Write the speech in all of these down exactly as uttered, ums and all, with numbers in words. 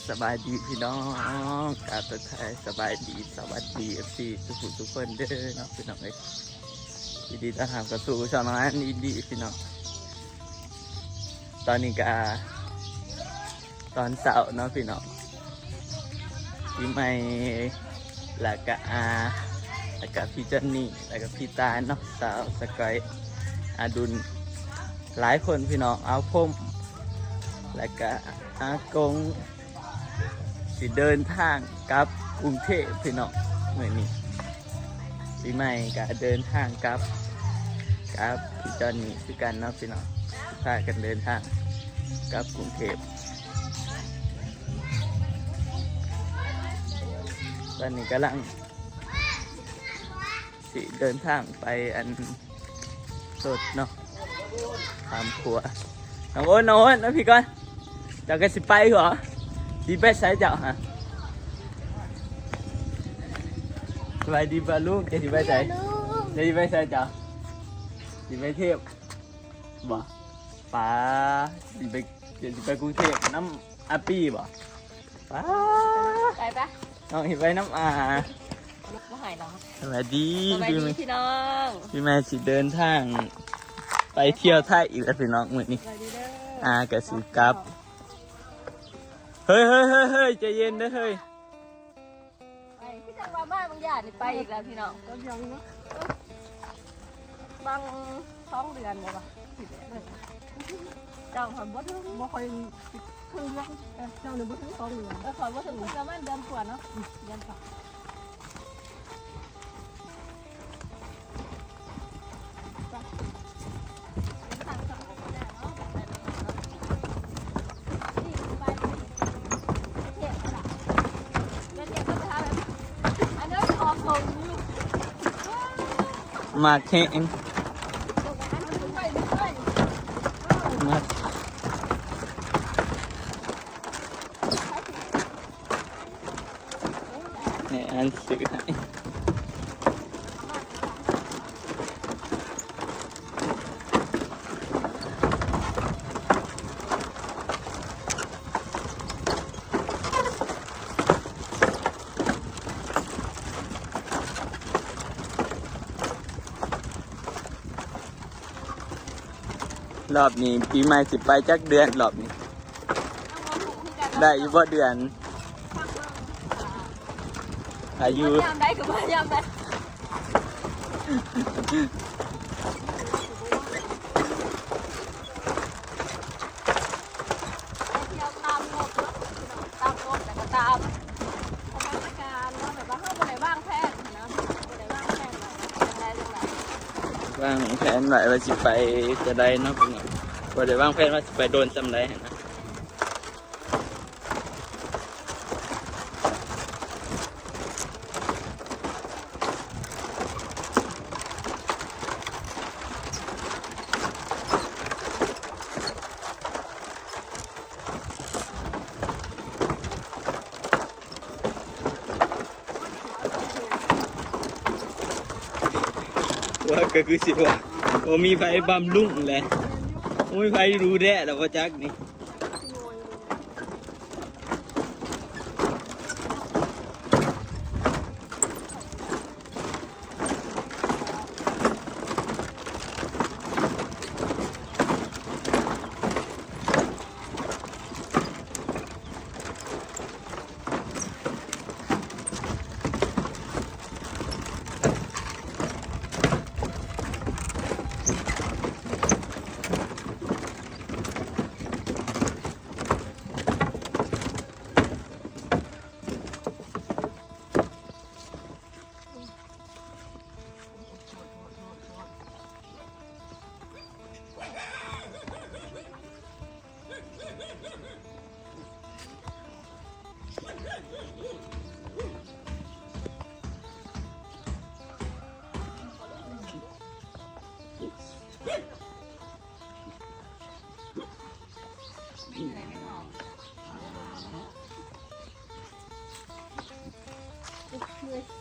สบายดีพี่น้อง กราบทักทายสบายดี สวัสดี เอฟซี ทุกผู้ทุกคนเด้อเนาะพี่น้องเอ้ย ยินดีต้อนรับเข้าสู่ช่องน้องอันอินดี้พี่น้อง ตอนนี้ก็ตอนเช้าเนาะพี่น้อง พี่ใหม่ แล้วก็อา แล้วก็พี่จอนนี่ แล้วก็พี่ตาลเนาะ สาวสกอย อาดุล หลายคนพี่น้อง เอาพรม แล้วก็อากง สิเดินทางกลับกรุงเทพฯพี่น้อง มื้อนี้ พี่ใหม่ก็เดินทางกลับ กับพี่จอนนี่คือกันเนาะพี่น้อง พากันเดินทางกลับกรุงเทพฯ ตอนนี้กำลัง สิเดินทางไปอันสดเนาะ ตามขัว น้องโอ๊ต น้องโอ๊ต มาพี่ก่อน เจ้าก็สิไปเหรอ สิไปไสเจ้าฮะ สบายดีป่ะลุง จะสิไปไส จะสิไปไสเจ้า สิไปเทพฯ บ่ ป๋า สิไป จะสิไปกรุงเทพฯ นำอาปี้บ่ ป๋า ไปปะ น้องสิไปนำอา บ่หายหรอ สวัสดี สวัสดีพี่น้อง พี่แม่สิเดินทาง ไปเที่ยวไทยอีกแล้วพี่น้อง มื้อนี้ สวัสดีเด้อ อาก็สิกลับ เฮ้ย เฮ้ย เฮ้ย เฮ้ย ใจเย็นเด้อเฮ้ย ไป พี่จังว่ามาบางอย่างนี่ไปอีกแล้วพี่น้อง ก็ยังเนาะ บางสองเดือนบ่วะ เจ้าขอยบ่ถึง บ่ค่อยถึงเดือน เออ เจ้าเนี่ยบ่ถึงสองเดือน เออ ขอยบ่ถึงประมาณเดือนกว่าเนาะ อืม เดือนกว่า มากแฮง มาก แม่อันซื้อให้ รอบนี้ปีใหม่สิไปจักเดือนรอบนี้ ได้อยู่บ่เดือน อายุ ยามได้ก็บ่ยามได้ ไปเที่ยวตามงบเนาะ ตามงบ แต่ก็ตามสถานการณ์เนาะ แบบว่าเฮาบ่ได้วางแผนนะ บ่ได้วางแผนไว้จังใดจังใด วางแผนไว้ว่าสิไปจะได้เนาะพี่น้อง บ่ได้วางแผนว่าสิไปโดนส่ำใดหั้นนะ ว่าก็คือสิว่าบ่มีไผบำรุงแหละ บ่มีไผดูแลแล้วบ่จักนี่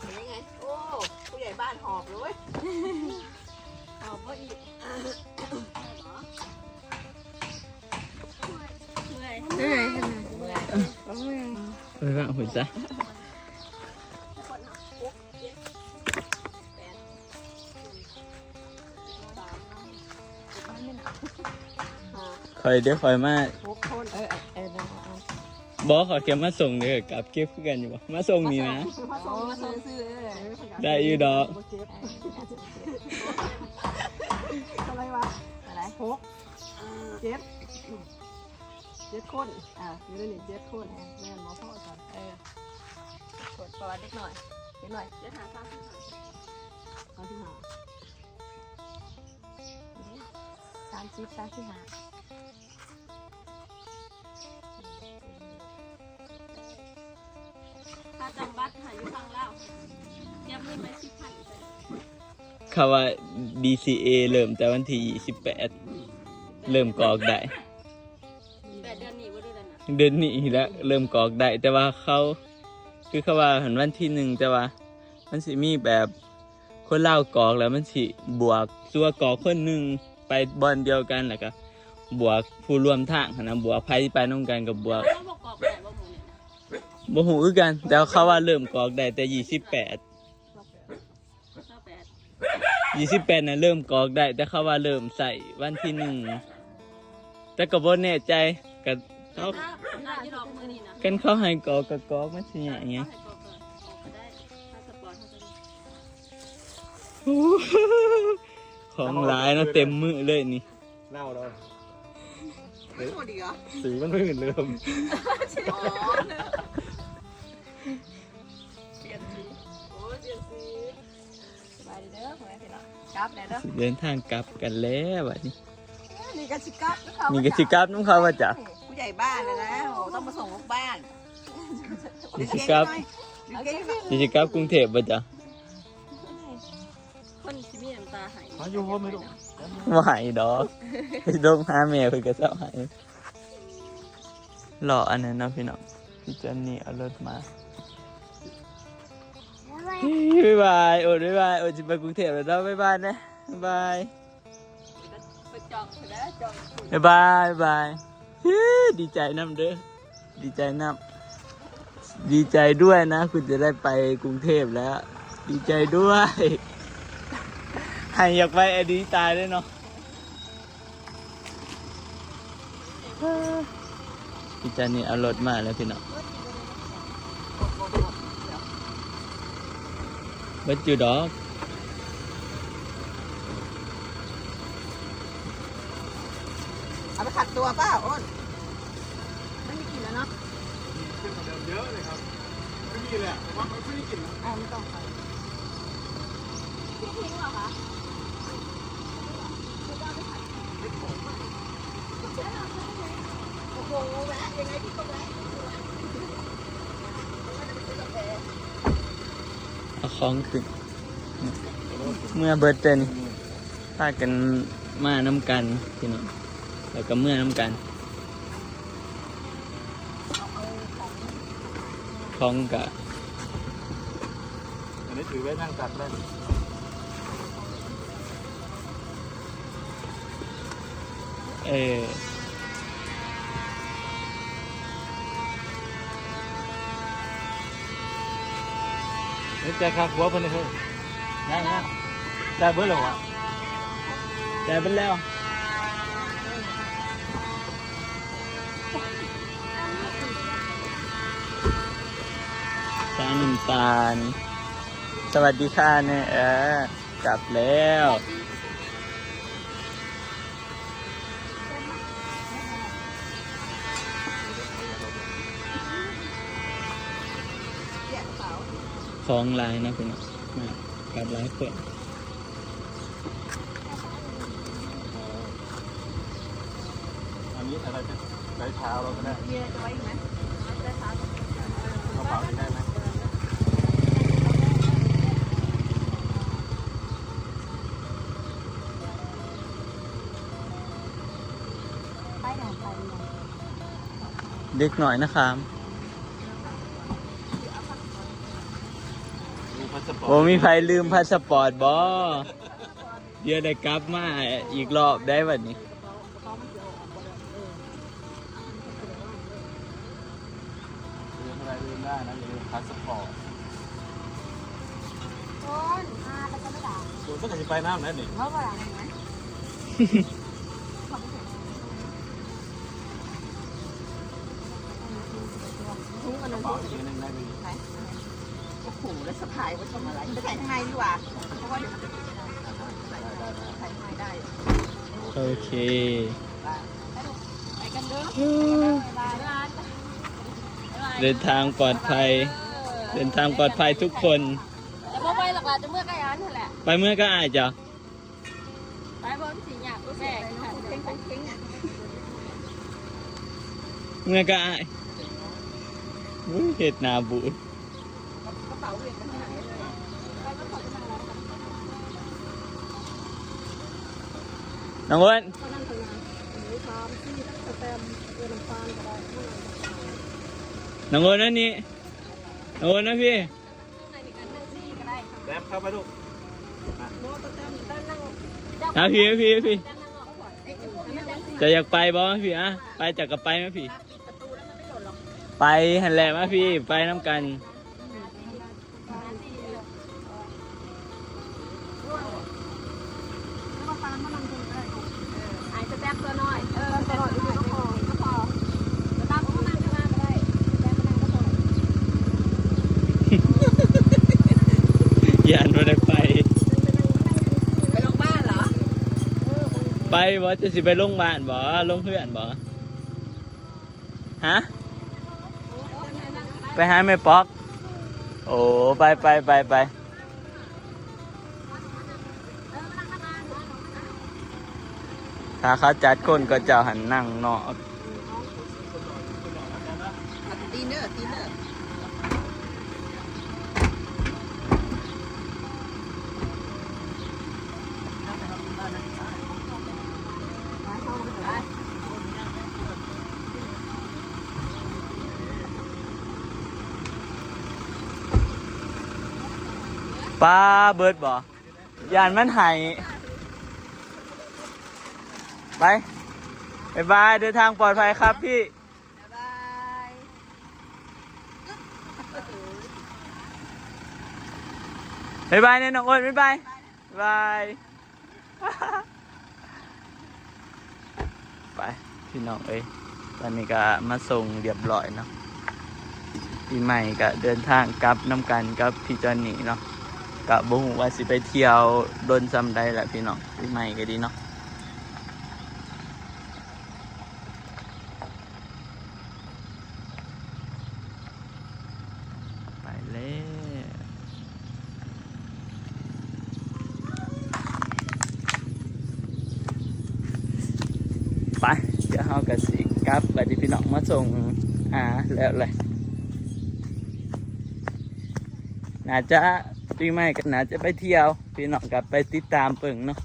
เป็นไง โอ้ ผู้ใหญ่บ้านหอบเลยเว้ย หอบว่าอีก เมื่อย เมื่อย เมื่อย เมื่อย ไปบ้างหัวจ้ะคอยเดี๋ยวคอยมา หกคนเออเออเออ บอกขอแค่มาส่งเด้อกลับเก็บคือกันอยู่บ่มาส่งนี่นะ มาส่งมาส่งซื้อเออ ได้อยู่ดอก อะไรวะอะไรหกเจ็ดเจ็ดคนอ่ะอยู่ในนี้เจ็ดคนแม่นบ่พ่อสันเออกดประวัติเด็กหน่อยเด็กหน่อยเจ็ดหาสามสิบห้าสามสิบห้าสามสิบสามสิบห้า ค่าจำบัตรหาอยู่ฝั่งลาวเตรียมเงินไปสิบพัน เขาว่า ดีซีเอ เริ่มแต่วันที่ยี่สิบแปดเริ่มกรอกได้ แปดเดือนนี้ว่าเดือนนั้นนะ เดือนนี้แล้วเริ่มกรอกได้ แต่ว่าเขา คือเขาว่าหันวันที่หนึ่งแต่ว่า มันสิมีแบบคนลาวกรอกแล้วมันสิบวกส่วนกรอกคนหนึ่งไปบ่อนเดียวกันแล้วก็บวกผู้ร่วมทางหั้นนะบวกไผไปนำกันกับบวก เขาบอกกรอกได้ว่าหมูเนี่ยนะ บ่ฮู้คือกัน แต่เขาว่าเริ่มกรอกได้แต่ยี่สิบแปด เก้าแปด ยี่สิบแปดน่ะเริ่มกรอกได้ แต่เขาว่าเริ่มใส่วันที่หนึ่งแต่ก็บ่แน่ใจก็เขา น่าจะดอกมือนี่นะ กันเขาให้กรอกก็กรอกมันสิยากหยัง ให้กรอกก่อนออกก็ได้พาสปอร์ตเขาจะ ของหลายเนาะเต็มมือเลยนี่ เน่าแล้ว ไม่หมดอีกเหรอ สีมันไม่เหมือนเดิม อ๋อเปลี่ยนสีโอ้ยเปลี่ยนสีสบายดีเด้อพ่อแม่พี่น้องกลับแล้วเด้อ เดินทางกลับกันแล้วบัดนี้ นี่ก็สิกลับ นี่ก็สิกลับนำเขาว่าจ้ะ ผู้ใหญ่บ้านเลยนะโอ้ต้องมาส่งลูกบ้าน นี่สิกลับ เดี๋ยวเก่งหน่อย นี่สิกลับกรุงเทพฯบ่จ้ะ คนที่มีน้ำตาไหล มาอยู่ห้องไม่รู้ บ่ให้ดอกลงหาแม่เพิ่นก็เซาให้รออันนั้นเนาะพี่น้องพี่เจนนี่เอารถมา บ๊ายบายโอดบ๊ายบายโอดสิไปกรุงเทพฯแล้วเนาะบ๊ายบายนะบ๊ายบาย ไปจองเถอะนะจอง บ๊ายบายบ๊ายบายเฮ้ยดีใจนำเด้อดีใจนำดีใจด้วยนะ คุณจะได้ไปกรุงเทพฯแล้ว ดีใจด้วยให้อยากไปอดีตายเลยเนาะพี่จันนี่เอารถมาแล้วพี่น้องเบิดอยู่ดอก เอาไปขัดตัวเปล่าอ้นไม่มีกลิ่นแล้วเนาะ เยอะเลยครับไม่มีเลยอะผมว่ามันไม่ได้กลิ่นนะ อ่าไม่ต้องใส่ พี่ทิ้งเหรอคะ โอ้โหแวะยังไงพี่ก็แวะ เอาของขึ้น เมื่อเบิดเต็นพากันมานำกันพี่น้องแล้วก็เมื่อนำกัน ของกะ อันนี้ถือไว้นั่งตักได้ เออ นี่จะคาหัวเพิ่นนี่เฮ้ยนั่งนะได้เบิดแล้ววะ ได้เป็นแล้ว สายน้ำตาล สวัสดีค่ะเนี่ยเออกลับแล้ว ของหลายนะพี่น้องมากับหลายคน อันนี้อะไรเป็นไร้เท้าเราก็ได้ มีอะไรจะไว้อีกไหม กระเป๋านี้ได้ไหม ไปไหนไปไหน เด็กหน่อยนะครับ มีพาสปอร์ต โอ้มีใครลืมพาสปอร์ตบอเดี๋ยวได้กลับมาอีกรอบได้บัดนี้ ซื้อเท่าไหร่ ลืมได้นะ อย่าลืมพาสปอร์ต คนมาแล้วก็ไม่ด่า โดนตั้งแต่ไปน้ำนั่นนี่ เขาก็ด่าอย่างนั้น กระเป๋าอีกอันหนึ่งได้ไหม โอ้โหแล้วสะพายไว้ทำอะไรไปใส่ข้างในดีกว่าเพราะว่าเดี๋ยวมันจะใส่ข้างในได้ โอเค ไปกันเด้อ เดินทางปลอดภัย เดินทางปลอดภัยทุกคน แต่พอไปหลักๆจะเมื่อใกล้อันนั่นแหละ ไปเมื่อก็อายจ้ะ ไปบนสีหยาบแม่ค่ะเพ่งเพ่งอ่ะ เมื่อก็อายอุ้ยเห็ดหนาบูด กระเป๋าเหรียญมันหายเลย น้องอ้น เขานั่งทำงานหมูทามที่ตั้งสแตมเรือน้ำตาลก็ได้ น้องอ้นนั่นนี่น้องอ้นนะพี่ แรมเข้าไปลูก นะพี่พี่พี่จะอยากไปบ่พี่อ่ะไปจากกับไปไหมพี่ ไปหันแหละมาพี่ไปน้ำกัน หายสแตมตัวน้อย เออสแตมตัวน้อยก็พอก็พอสแตมก็นั่งข้างล่างก็ได้สแตมก็นั่งก็พอ ยันไม่ได้ไป ไปโรงพยาบาลเหรอ ไปบ่จะสิไปโรงพยาบาลบ่โรงเพื่อนบ่ฮะ ไปหาแม่ป๊อก โอ้ไปไปไปไปถ้าเขาจัดคนก็เจ้าหันนั่งนอก ตีนเนอร์ตีนเนอร์ ปลาเบิดบ่ย่านมันไหายไป บ๊ายบาย เดินทางปลอดภัยครับพี่ บ๊ายบายเนี่ยน้องอ้นบ๊ายบาย บ๊ายบาย ไปพี่น้องเอ้ย ตอนนี้ก็มาส่งเรียบร้อยเนาะ ปีใหม่ก็เดินทางกลับนำกันกับพี่จอนนี่เนาะ ก็บ่ฮู้ว่าสิไปเที่ยวดนส่ำใดล่ะพี่น้อง ปีใหม่ก็ดีเนาะ ไปแล้ว ไป เดี๋ยวเฮาก็สิกลับบัดนี้พี่น้องมาส่งอาแล้วแหละ น่าจะปีใหม่ก็น่าจะไปเที่ยว พี่น้องก็ไปติดตามเบิ่งเนาะ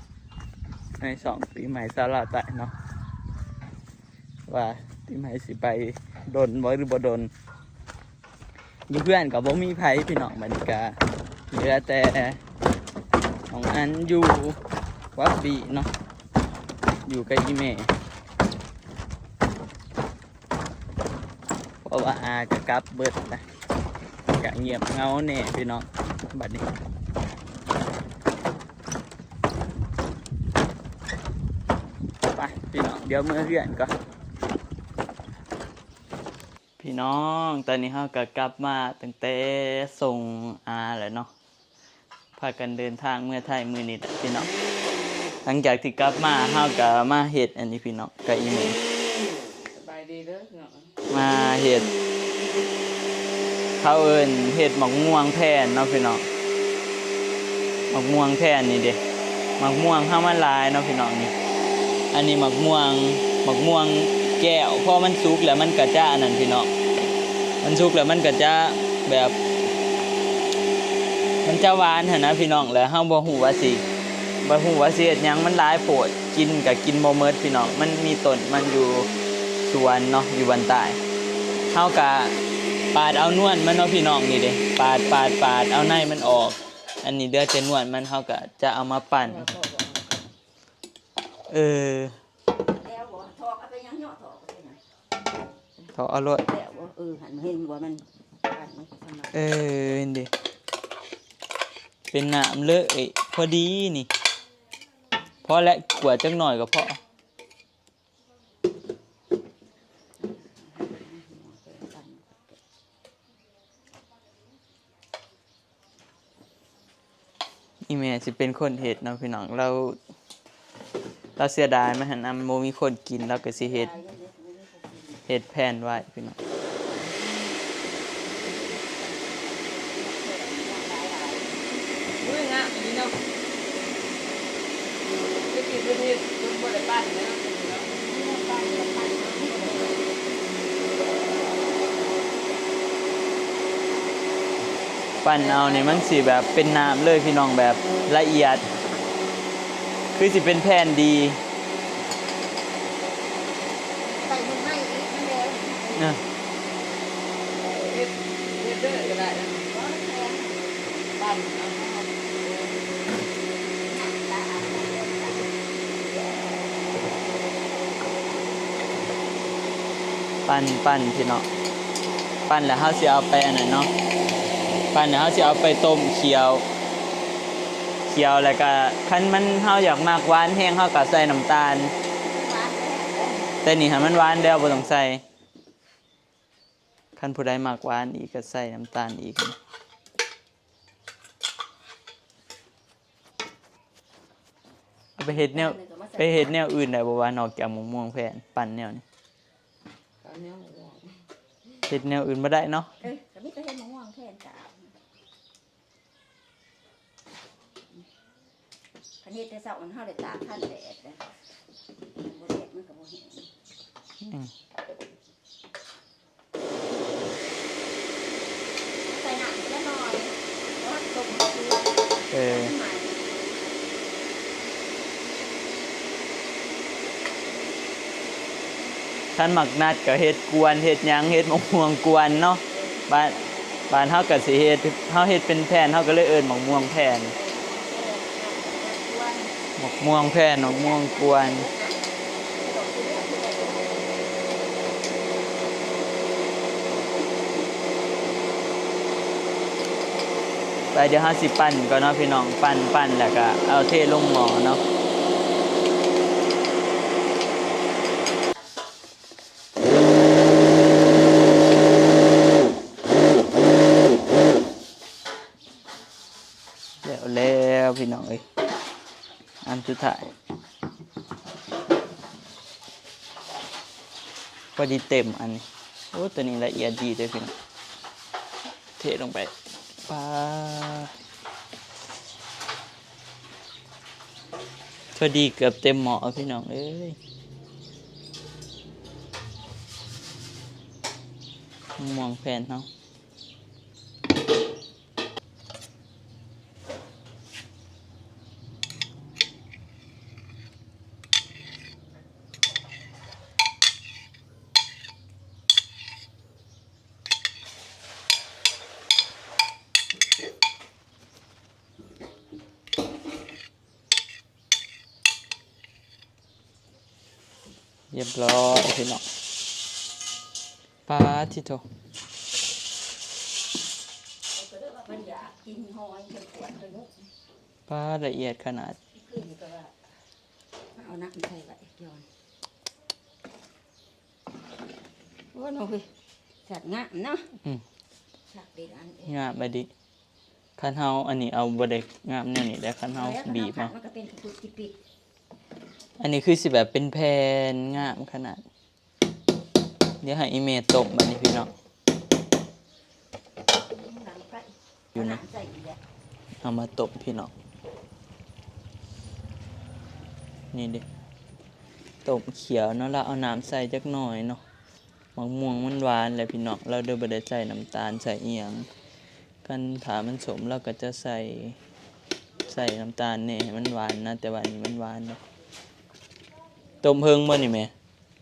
ในช่องปีใหม่สาวลาวใต้เนาะ ว่าปีใหม่สิไปดนบ่หรือบ่ดน อยู่เพื่อนก็บ่มีไผพี่น้อง บัดนี้ก็เหลือแต่น้องอันอยู่วัดบีเนาะ อยู่กับอีแม่ เพราะว่าอาก็กลับเบิดนะ ก็เงียบเหงาแน่พี่น้อง บัดนี้ ไปพี่น้อง เดี๋ยวเมือเฮือนก่อน พี่น้อง ตอนนี้เฮาก็กลับมาตั้งแต่ส่งอาแล้วเนาะ พากันเดินทางเมือไทยมื้อนี้แหละพี่น้อง หลังจากที่กลับมาเฮาก็มาเฮ็ดอันนี้พี่น้อง ก็อีแม่ สบายดีเด้อพี่น้อง มาเฮ็ด เขาเอิ้นเฮ็ดหมากม่วงแผ่นเนาะพี่น้อง หมากม่วงแผ่นนี่เด้ หมากม่วงเฮามันหลายเนาะพี่น้องนี่ อันนี้หมากม่วง หมากม่วงแก้ว พอมันสุกแล้วมันก็จะอันนั้นพี่น้อง มันสุกแล้วมันก็จะแบบ มันจะหวานหั้นนะพี่น้อง แล้วเฮาบ่ฮู้ว่าสิ บ่ฮู้ว่าสิเฮ็ดหยัง มันหลายโพด กินก็กินบ่หมดพี่น้อง มันมีต้นมันอยู่สวนเนาะ อยู่บ้านใต้ เฮาก็ปาดเอานวลมันเนาะพี่น้อง นี่เด้ ปาด ปาด ปาดเอาในมันออก อันนี้เหลือแต่นวลมัน เฮาก็จะเอามาปั่น เออ แล้วบ่ถอกเอาไปยังเหยาะถอกเอาไปยัง เถาะเอาโลด แล้วบ่เออหันมาเห็นหัวมัน เออ นี่เด้ เป็นน้ำเลย พอดีนี่ พอและ กวดจักหน่อยก็พอ อีแม่สิเป็นคนเฮ็ดเนาะพี่น้อง ลาว ลาวเสียดายมันหั้นนะ บ่มีคนกิน ลาวก็สิเฮ็ด เฮ็ดแผ่นไว้พี่น้อง อุ้ย งามดีเนาะ ไปกินไปเฮ็ด เพิ่นบ่ได้ปั้นเนาะ ปั้นเอานี่มันสิแบบเป็นน้ำเลยพี่น้อง แบบละเอียด คือสิเป็นแผ่นดี ใส่มือไม้อีกนั่นแหละ เออ เฮ็ด เฮ็ดเด้อก็ได้นะ ปั้นเอา ปั้น ปั้นพี่น้อง ปั้นแล้วเฮาสิเอาไปอันนั้นเนาะ ปั้นแล้วเฮาสิเอาไปต้มเคี่ยว เคี่ยวแล้วก็คันมัน เฮาอยากมักหวานแฮง เฮาก็ใส่น้ำตาล แต่นี่ให้มันหวานแล้วบ่ต้องใส่ คันผู้ใดมักหวานอีกก็ใส่น้ำตาลอีก เอาไปเฮ็ดแนว ไปเฮ็ดแนวอื่นได้บ่วะ นอกจากหมกม่วงแผ่น ปั้นแนวนี้ เอาแนวม่วง เฮ็ดแนวอื่นบ่ได้เนาะ เอ้ย ก็มีแต่เฮ็ดหมกม่วงแผ่นกะ คันเฮ็ดแต่เช้ามัน เฮาได้ตากคันแดดนะ บ่แดดมันก็บ่แห้ง อืม ใส่น้ำเล็กน้อย แล้วต้มให้สุก เออ ให้มันใหม่ คันหมากนัดก็เฮ็ดกวน เฮ็ดหยัง เฮ็ดหมกม่วงกวนเนาะ บ้าน บ้านเฮาก็สิเฮ็ด เฮาเฮ็ดเป็นแผ่น เฮาก็เลยเอิ้นหมกม่วงแผ่น หมกม่วงแผ่น หมกม่วงกวน ไป เดี๋ยวเฮาสิปั้นก่อนเนาะพี่น้อง ปั้น ปั้นแล้วก็เอาเทลงหม้อเนาะ แล้ว แล้วพี่น้องเอ้ย อันสุดท้าย พอดีเต็มอันนี้ โอ้ ตัวนี้ละเอียดดีเลยพี่น้อง เทลงไป ปาด พอดีเกือบเต็มหม้อพี่น้องเอ้ย หมกม่วงแผ่นเฮา เรียบร้อยพี่น้อง ปาดทิโท มันอยากกินหอย มันปวดไปหมด ปาดละเอียดขนาด ขึ้นก็ว่า เอาน้ำใส่ไว้ก่อน โอ้ น้องพี่ สัตว์งามเนาะ อืม สัตว์เด็ดอันเอง งามไปดิ คันเฮาอันนี้เอาบ่ได้งามแนวนี้ได้ คันเฮา แล้ว บีบเอา มันก็เป็นกุดจิปิด อันนี้คือสิแบบเป็นแผ่นงามขนาด เดี๋ยวให้อีเมต้มบัดนี้พี่น้อง หลังไป อยู่นะ เอาน้ำใส่อีกแล้ว เอามาต้มพี่น้อง นี่เด้ ต้มเคี่ยวเนาะ แล้วเอาน้ำใส่จักหน่อยเนาะ หมากม่วงมันหวานแหละพี่น้อง เราเด้อบ่ได้ใส่น้ำตาลใส่อีหยัง คันถ้ามันส้มเราก็จะใส่ ใส่น้ำตาลแหน่ให้มันหวานนะ แต่ว่าอันนี้มันหวานเนาะ ต้มเฮิงบ่นี่แม่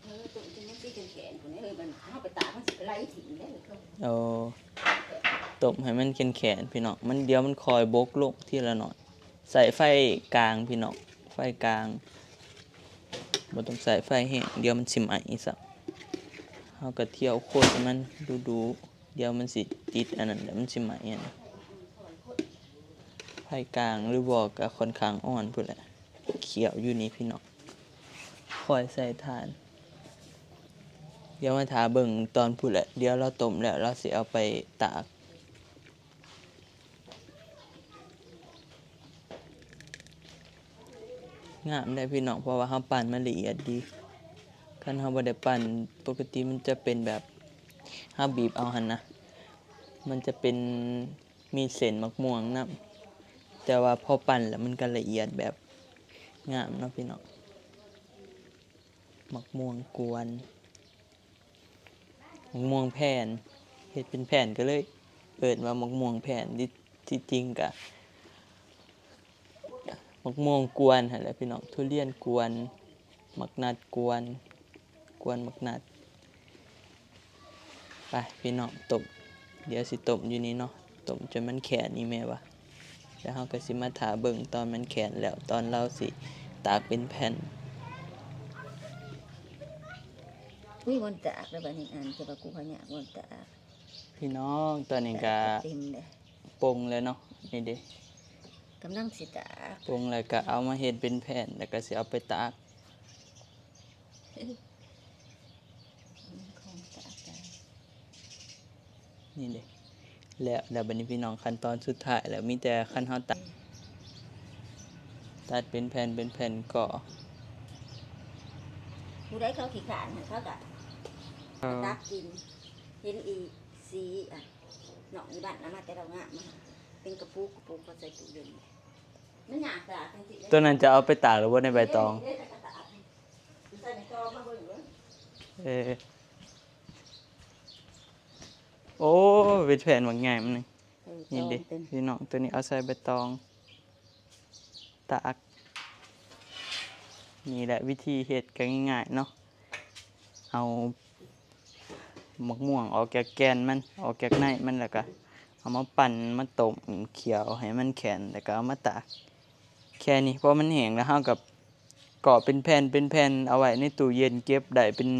เออ ต้มจนมันสิแข็งๆ พุ่นเด้อ เฮ้ย มัน เอาไปตากมันสิไปไหลถิ่มเด้อ โอ้ ต้มให้มันแข็งๆ พี่น้อง มันเดี๋ยวมันค่อยบกลงทีละหน่อย ใส่ไฟกลางพี่น้อง ไฟกลาง บ่ต้องใส่ไฟแฮง เดี๋ยวมันสิไหม้ซะ เฮาก็เที่ยวคนให้มันดูๆ ดี๋ยวมันสิติดอันนั้น เดี๋ยวมันสิไหม้อันนั้น ไฟกลางหรือบ่ก็ค่อนข้างอ่อนพู้นแหละ เคี่ยวอยู่นี่พี่น้อง คอยใส่ถ่าน เดี๋ยวมาถ่าเบิ่งตอนพู้นแหละ เดี๋ยวลาวต้มแล้วลาวสิเอาไปตาก งามเด้อพี่น้อง เพราะว่าเฮาปั่นมันละเอียดดี คันเฮาบ่ได้ปั่น ปกติมันจะเป็นแบบ เฮาบีบเอาหั่นนะ มันจะเป็น มีเส้นหมากม่วงนำ แต่ว่าพอปั่นแล้วมันก็ละเอียดแบบ งามเนาะพี่น้อง หมากม่วงกวน หมากม่วงแผ่น เฮ็ดเป็นแผ่นก็เลย เอิ้นว่าหมากม่วงแผ่น ที่ ที่จริงก็ หมากม่วงกวนหั่นแหละพี่น้อง ทุเรียนกวน หมากนัดกวน กวนหมากนัด ไปพี่น้อง ต้ม เดี๋ยวสิต้มอยู่นี่เนาะ ต้มจนมันแข็งนี่แม่ว่า แล้วเฮาก็สิมาถ่าเบิ่งตอนมันแข็งแล้ว ตอนลาวสิตากเป็นแผ่น อุ้ย บ่อนตากแล้วบัดนี้ อันจะว่ากูพะยากบ่อนตาก พี่น้อง ตอนนี้ก็ เต็มเลย ป่งแล้วเนาะ นี่เด้ กำลังสิตาก ป่งแล้วก็เอามาเฮ็ดเป็นแผ่น แล้วก็สิเอาไปตาก ของตากได้ นี่เด้ แล้ว แล้วบัดนี้พี่น้อง ขั้นตอนสุดท้ายแล้ว มีแต่คันเฮาตัด ตัดเป็นแผ่น เป็นแผ่นก็ ผู้ใดเขาขี้ขลาดหั่นเขาก็ เออ ตักกิน เห็นอีสี อ่ะ น้องอีบ้านเอามาแต่ลาวงามมา เป็นกระปุก กระปุกเขาใส่ตู้เย็น มันยากตากจังซี่ ตัวนั้นจะเอาไปตากหรือว่าในใบตอง เด้ ใส่ใบตองมาเบิ่งเด้อ เออ โอ้ เป็นแผ่นหมากใหญ่มันนี่ เออ นี่เด้ ตองเต็ม พี่น้อง ตัวนี้เอาใส่ใบตอง ตาก นี่แหละวิธีเฮ็ดก็ง่ายๆเนาะ เอาหมากม่วงออกจากแก่นมัน ออกจากในมัน แล้วก็เอามาปั่น มาต้ม เคี่ยวให้มันแข็ง แล้วก็เอามาตาก แค่นี้ พอมันแห้งแล้วเฮาก็ ก็เป็นแผ่น เป็นแผ่น เอาไว้ในตู้เย็น เก็บได้เป็น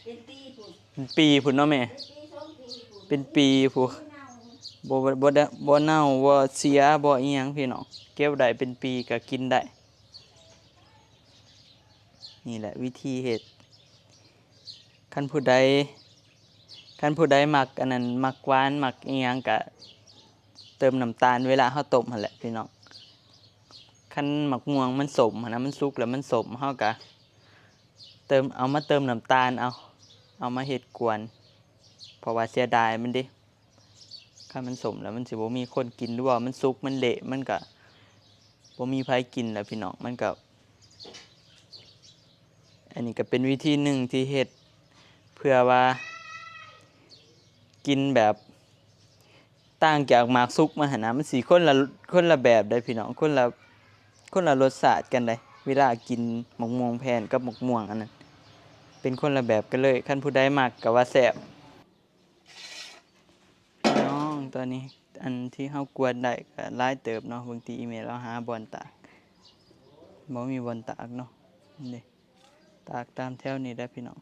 เป็นปีพุ้น เป็นปีพุ้นเนาะแม่ เป็นปีสองปีพุ้น เป็นปีพุ้น เน่า บ่ บ่ บ่ได้ บ่เน่า บ่เสีย บ่อิหยังพี่น้อง เก็บได้เป็นปีก็กินได้ นี่แหละวิธีเฮ็ด คันผู้ใด คันผู้ใดมักอันนั้น มักหวาน มักอิหยังก็เติมน้ำตาลเวลาเฮาต้มหั่นแหละพี่น้อง คันหมากม่วงมันส้มหั่นนะ มันสุกแล้วมันส้ม เฮาก็เติม เอามาเติมน้ำตาลเอา เอามาเฮ็ดกวน เพราะว่าเสียดายมันเด้ คันมันส้มแล้วมันสิบ่มีคนกิน หรือว่ามันสุกมันเละ มันก็บ่มีไผกินแล้วพี่น้อง มันก็ อันนี้ก็เป็นวิธีหนึ่งที่เฮ็ด เพื่อว่า กินแบบ ต่างจากหมากสุกมันหั่นนะ มันสิคนละ คนละแบบเด้อพี่น้อง คนละ คนละรสชาติกันเด้ เวลากินหมากม่วงแผ่นกับหมากม่วงอันนั้น เป็นคนละแบบกันเลย คันผู้ใดมักก็ว่าแซ่บ พี่น้อง ตอนนี้อันที่เฮากวนได้ก็หลายเติบเนาะ บางทีอีเมลเอาหาบ่อนตาก บ่มีบ่อนตากเนาะ นี่ ตากตามแถวนี้แหละพี่น้อง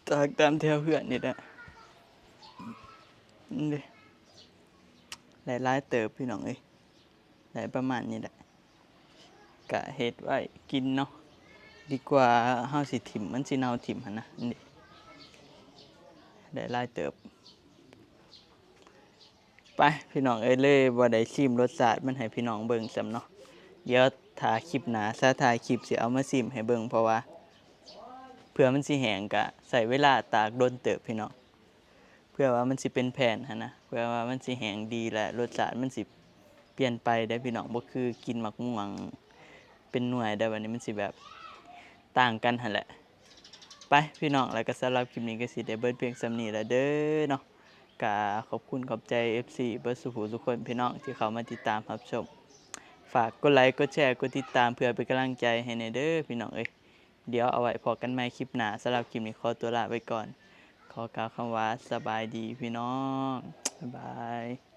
ตากตามแถวเฮือนนี่แหละ นี่ ได้หลายเติบพี่น้องเอ้ย ได้ประมาณนี้แหละ กะเฮ็ดไว้กินเนาะ ดีกว่าเฮาสิถิ่ม มันสิเน่าถิ่มหั่นนะ นี่ ได้หลายเติบ ไปพี่น้องเอ้ย เลยบ่ได้ชิมรสชาติมันให้พี่น้องเบิ่งซ้ำเนาะ เดี๋ยวถ้าคลิปหน้า ซะท้ายคลิปสิเอามาชิมให้เบิ่ง เพราะว่า เพื่อมันสิแห้งกะใช้เวลาตากโดนเติบพี่น้อง เพื่อว่ามันสิเป็นแผ่นหั่นนะ เพื่อว่ามันสิแห้งดีและรสชาติมันสิเปลี่ยนไปเด้อพี่น้อง บ่คือกินหมากม่วงเป็นหน่วยเด้อ บัดนี้มันสิแบบต่างกันหั่นแหละ ไปพี่น้อง แล้วก็สำหรับคลิปนี้ก็สิได้เบิดเพียงส่ำนี้แล้วเด้อเนาะ ก็ขอบคุณขอบใจ เอฟซี เบิดสู่ผู้สู่คนพี่น้องที่เข้ามาติดตามรับชม ฝากกดไลค์ กดแชร์ กดติดตามเพื่อเป็นกำลังใจให้แหน่เด้อพี่น้องเอ้ย เดี๋ยวเอาไว้พ้อกันใหม่คลิปหน้า สำหรับคลิปนี้ขอตัวลาไปก่อน ขอกล่าวคำว่าสบายดีพี่น้อง บ๊ายบาย